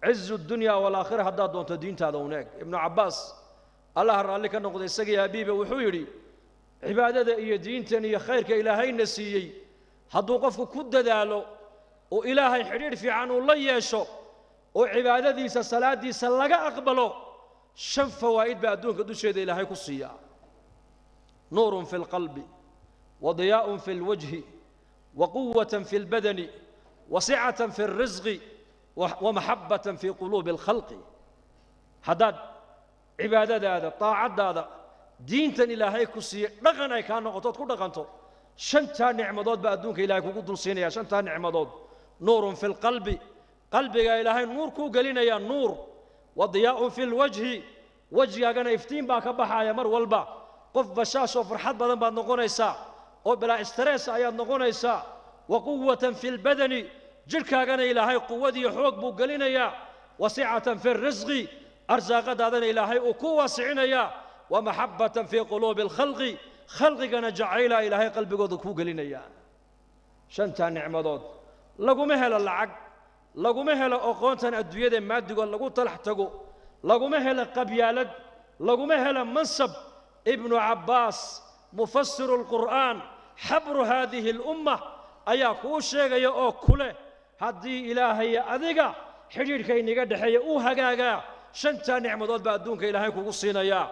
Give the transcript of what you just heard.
Cizu dunya walaakhira haddaad doonto diintaada un eeg. Ibnu Cabbaas, Allaha raalli ka noqday isagii abiiba, wuxuu yidhi: cibaadada iyo diintan iyo khayrka Ilaahayna siiyey hadduu qofku ku dadaalo oo Ilaahay xidhiidh fiican uu la yeesho oo cibaadadiisa, salaadiisa laga aqbalo, 5 fawaa'id baa adduunka dusheeda Ilaahay ku siiyaa: nuurun fi lqalbi, wa diyaa'un fi lwajhi, wa quwatan fi lbadani, wa sicatan fi alrisqi, wa maxabbatan fi quluubi alkhalqi. Haddaad cibaadadaada, daacaddaada, diintan Ilaahay ku siiyey dhaqan ay kaa noqoto ood ku dhaqanto, 5taa nicmadood baa adduunka Ilahay kugu dul siinaya. 5taa nicmadood: nuurun fi lqalbi, qalbiga Ilaahay nuur kuu gelinayaa, nuur; wa diyaa'un fi lwajhi, wejigaagana iftiin baa ka baxaaya, mar walba qof bashaashoo farxad badan baad noqonaysaa oo bilaa stress ayaad noqonaysaa; wa quwatan fi lbadani, jidhkaagana Ilaahay quwadiyo xoog buu gelinayaa; wa sicatan fi risqi, arsaaqadaadana Ilaahay uu ku waasicinayaa; wa maxabbatan fii quluubi alkhalqi, khalqigana jacaylaa Ilaahay qalbigooda kuu gelinayaa. 5taa nicmadood laguma helo lacag, laguma helo aqoontan adduunyada maadigood lagu talax tago, laguma helo qabyaalad, laguma helo mansab. Ibnu Cabbaas, mufasiru lqur'aan, xabru haadihi alumma, ayaa kuu sheegaya oo ku leh: haddii Ilaahay adiga xidhiidhka inaga dhexeeya uu hagaagaa, 5taa nicmadood baa adduunka Ilaahay kugu siinayaa.